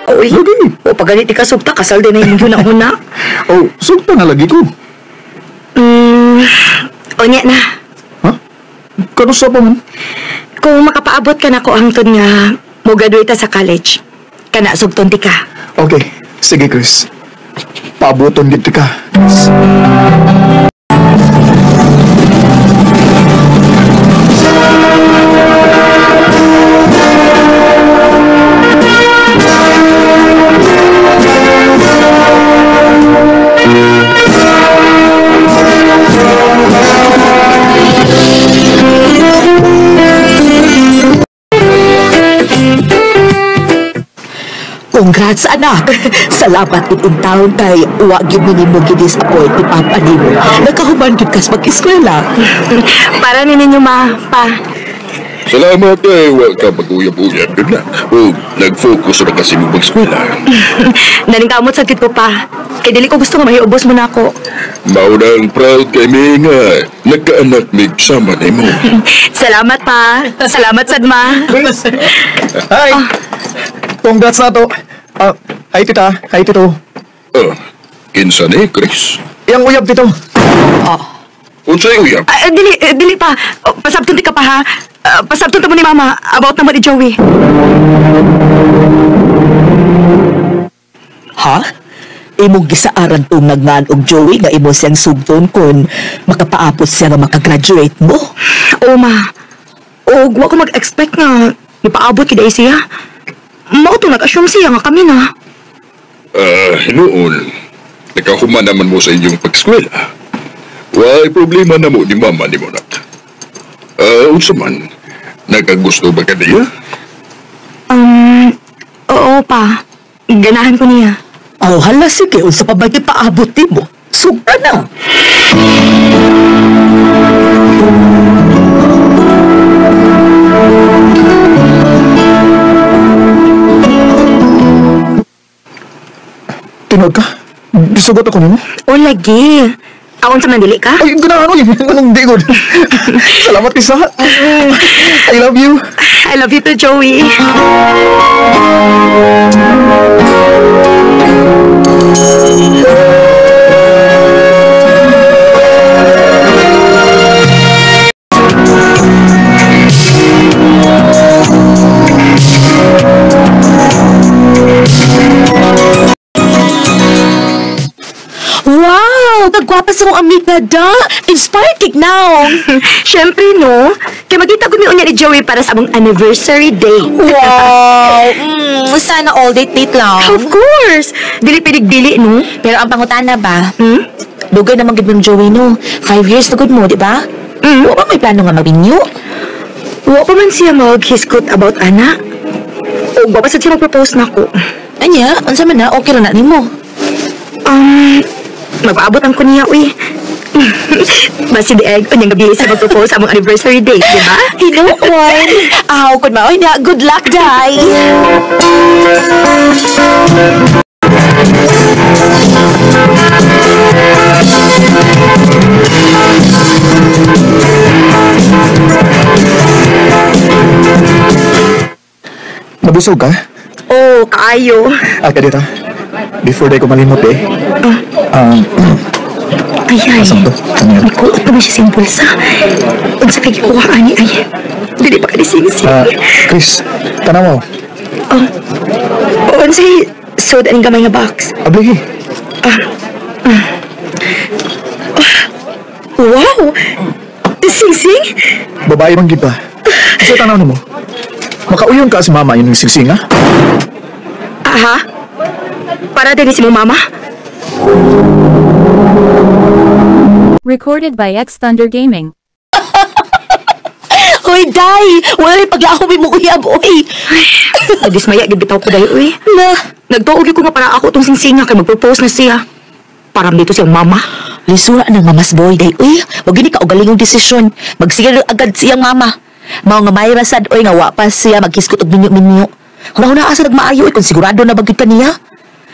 Uy, Lagi. O pagalit ka sugta, kasal din na yung huna-huna. Oh, sugta na lagi ko. Unya na. Ha? Kanusa pa man? Kung makapaabot ka na ko hangtod nga mo graduate sa college, kana sugton ti ka. Okay, sige Chris. Paaboton gid ka, Chris. Congrats, anak! Salamat gid in town kay wa gyud mi nimo gi-disappoint ni Papa nimo. Nakahuman gyud kas mag-eskwela. Para ni ninyo ma, pa. Salamat kay wa ka mag-uyab-uyab gud na. O nag-focus ra kasi mo mag-eskwela. Naningkamot sa gid ko pa. Kay dili ko gusto nga mahiubos mo na ako. Mao nang proud kay mi nga nagkaanak mig sama nimo. Salamat pa. Salamat sad ma. Chris! Hi! Congrats na to. Hi tita, hi tito. Kinsa ni Chris? Iyang uyab tito. Unsay uyab? Dili, dili pa. Oh, pasabton ti ka pa ha. Pasabton ta mo ni mama about naman ni Joey. Ha? Imong gisaaran tong nagmaan og Joey nga imo siyang sugton kun makapaapot siya nga makagraduate mo? Oo ma. Og wa ko mag-expect nga ipaabot kid ay siya. Mao to nag-assume siya nga kami na. Hinuon. Nakahuman naman mo sa inyong pag-eskwela. Way problema na mo ni mama ni mo nak. Unsa man? Nagagusto ba ka niya? Oo pa. Ganahan ko niya. Oh, hala sige, unsa pa ba gipaabot nimo? Sugta na. Tinuod ka? Gisugot ako nimo? O lagi. Aon sa mandili ka? Ay, ganahan ko. Anong di ko? Salamat, Lisa. I love you. I love you too, Joey. Wow! Kagwapa sa kong amiga, da! Inspired kig now! Siyempre, no? Kaya magkita ko unya ni Joey para sa among anniversary day. Wow! Sana all date date lang. Of course! Dili pinig-dili, no? Pero ang pangutana ba? Hmm? Dugay naman gid mong Joey, no? 5 years na gud mo, di ba? Mm. Wa ba may plano nga magbinyo? Wa pa man siya mag-hiskot about ana. O, wa pa sad siya mag-propose na ako. Anya, unsa man na? Okay ra na nimo. Magpaabot ang ko niya, uy. Basi di egg, unyang gabi sa mag-propose among anniversary date, di ba? Hinuon. Aw, kun maoy na. Good luck, Day. Nabusog ka? Oh, kaayo. Ah, kadita. Before day ko malimot eh. Ay, ay. Asam to? Ano yan? May kuot naman siya sa bulsa. Unsa kay gikuha ani ay. Dili pa ka nising-sing. Chris, tanaw mo. Oh. Unsay sud aning gamay nga box? Ablihi. Wow! Sing-sing? Babae man gid ba? Kasi tanaw nimo. Makauyon ka si mama yun yung sing-sing, ha? Aha. Para din si mo mama? Recorded by X Thunder Gaming. Hoy, Day! Wala rin paglahom mo uyab, oy! Nadismaya, gid bitaw ko dayo, uy. Na! Nagtuo gyud ko nga para ako tong singsinga kay magpropose na siya. Para dito siyang mama. Lisura ng mamas boy, day, uy. Wag gini ka ugalingong desisyon. Magsigil agad siyang mama. Mao nga may rasad, oy, nga wa pa siya maghiskot og minyo-minyo. Huna-huna asa nagmaayo, oy, kung sigurado na bagid ka niya.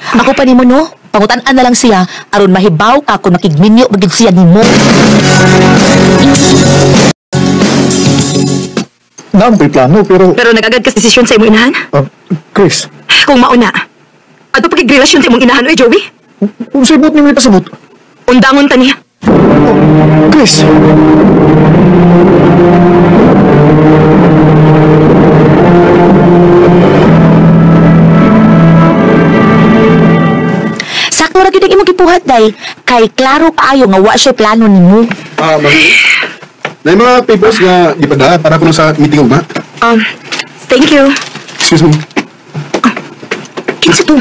Ako pa nimo, no? Pangutan-an na lang siya, aron mahibaw ka kung makigminyo bagid siya nimo. Naam ko'y plano, pero... Pero nag-agad kas desisyon sa imong inahan? Chris. Kung mauna, Ato pagigrelasyon sa imong inahan, oy, Joey. Unsay buot nimo ipasabot? Undangon ta niya. Chris! Sakto ra gyud ang imong gibuhat, day. Kay klaro kaayo nga wa siya plano nimo. Ah, ma'am. Na yung mga papers nga gipada para kuno sa meeting ugma. Thank you. Excuse me. Kinsa to?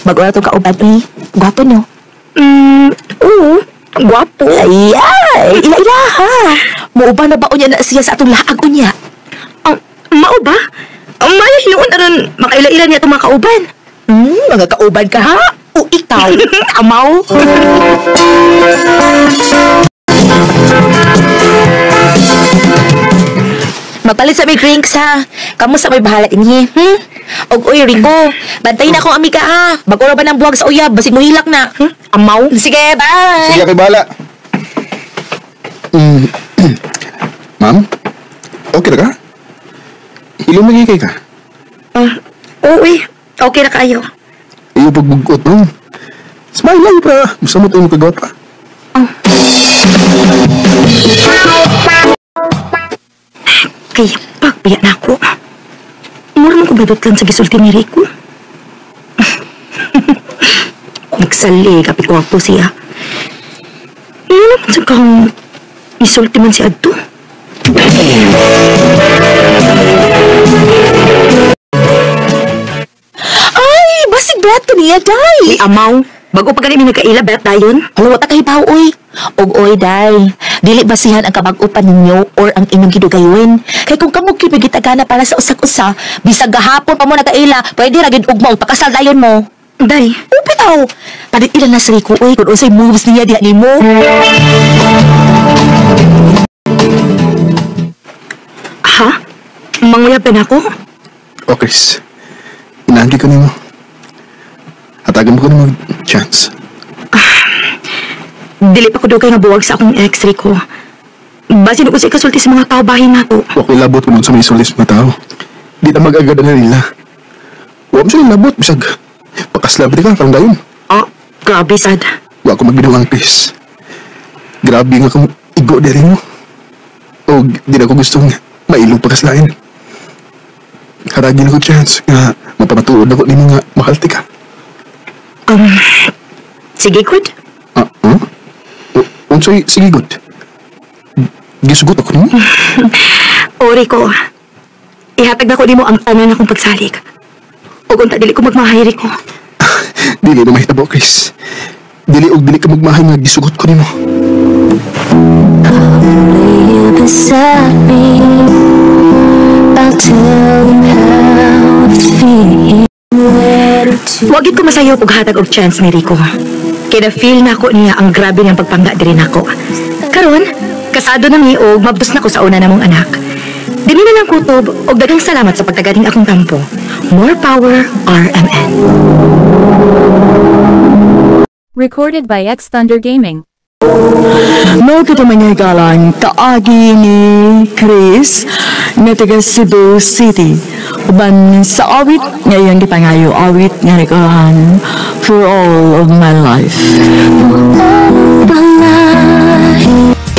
Bago na to kauban, uy. Gwapo, no? Oo. Gwapo. Ay, ay, ila-ila, ha? Muuban na ba unya na siya sa atong laag unya? Mao ba? Ang mayo hinuon aron makaila-ila niya itong mga kauban. Mga kauban ka, ha? O ikaw? Amaw? Magpalit sa may drinks, ha? Kamu sa may bahala inhi, Og uy, Rico, bantayin akong amiga, ha? Bago ra ba ng buwag sa uyab, basig muhilak na. Amaw? Sige, bye! Sige, ako'y bahala. Ma'am? Okay na ka? Ilong magigay ka? Oo eh. Okay na kayo. Iyo pagbugot, ma'am. Smile lang pra. Musamot mo kagawa pa. Kay pagbiya na ako. Mura man ko lang sa gisulti ni Rico. Nagsali, kapi ko ako siya. Ano naman sa kang isulti man si Adto? Ay, basig brat ko niya, day! Uy, amaw. Bago pa gani mi nagkaila, bet dayon. Hala, wa ta kahibaw, uy. Og oy, day. Dili basihan ang kabag-upan ninyo or ang inyong gidugayun. Kay kung kamo gyud may gitagana para sa usak-usa, bisag gahapon pa mo nakaila, pwede ra gyud ugma og pakasal dayon mo. Day, Upi taw. Palit ila na si Rico, uy, kung unsay moves niya diha nimo. Ha? Manguyab pa na ako? Oh, Chris. Inaagi ko nimo. Hatagan mo ko nimo chance. Dili pa ko dugay nga buwag sa akong ex, Rico. Basin ko sa ikasulti sa mga tao bahin nato. Wa ko'y labot kung sa may isulis mga tao. Di na mag-agad na nila. Wa mo sila labot, bisag. Pakaslab ka, karong dayon. Oh, grabe sad. Wa ko magbinuang, Chris. Grabe nga kung igo diri mo. O di na ko gustong mailog pakaslain. Haragin ko chance nga mapamatuod ako nimo nga mahal ti ka. Sige, good. Ah, huh? Unsay sige good. Gisugot ako nimo. O, Rico. Ihatag na ko nimo ang tanan akong pagsalig. O unta dili ko magmahay, Rico. Dili na mahitabo, Chris. Dili og dili ka magmahay nga gisugot ko nimo. Lay you beside me. I'll tell you how I feel. Ready to Wag gid ko masayop og hatag og chance ni Rico. Kay na-feel na ako niya ang grabe niyang pagpangga diri nako. Karon, kasado na mi og mabdos na ko sa una namong anak. Dili na lang kutob og daghang salamat sa pagtaganing akong kampo. More power, RMN. Recorded by X Thunder Gaming. Mao kita mangyagalang kaagi ni Chris nga taga Cebu City. Uban sa awit nga iyang gipangayo, awit nga nikuhan For All of My Life. my life.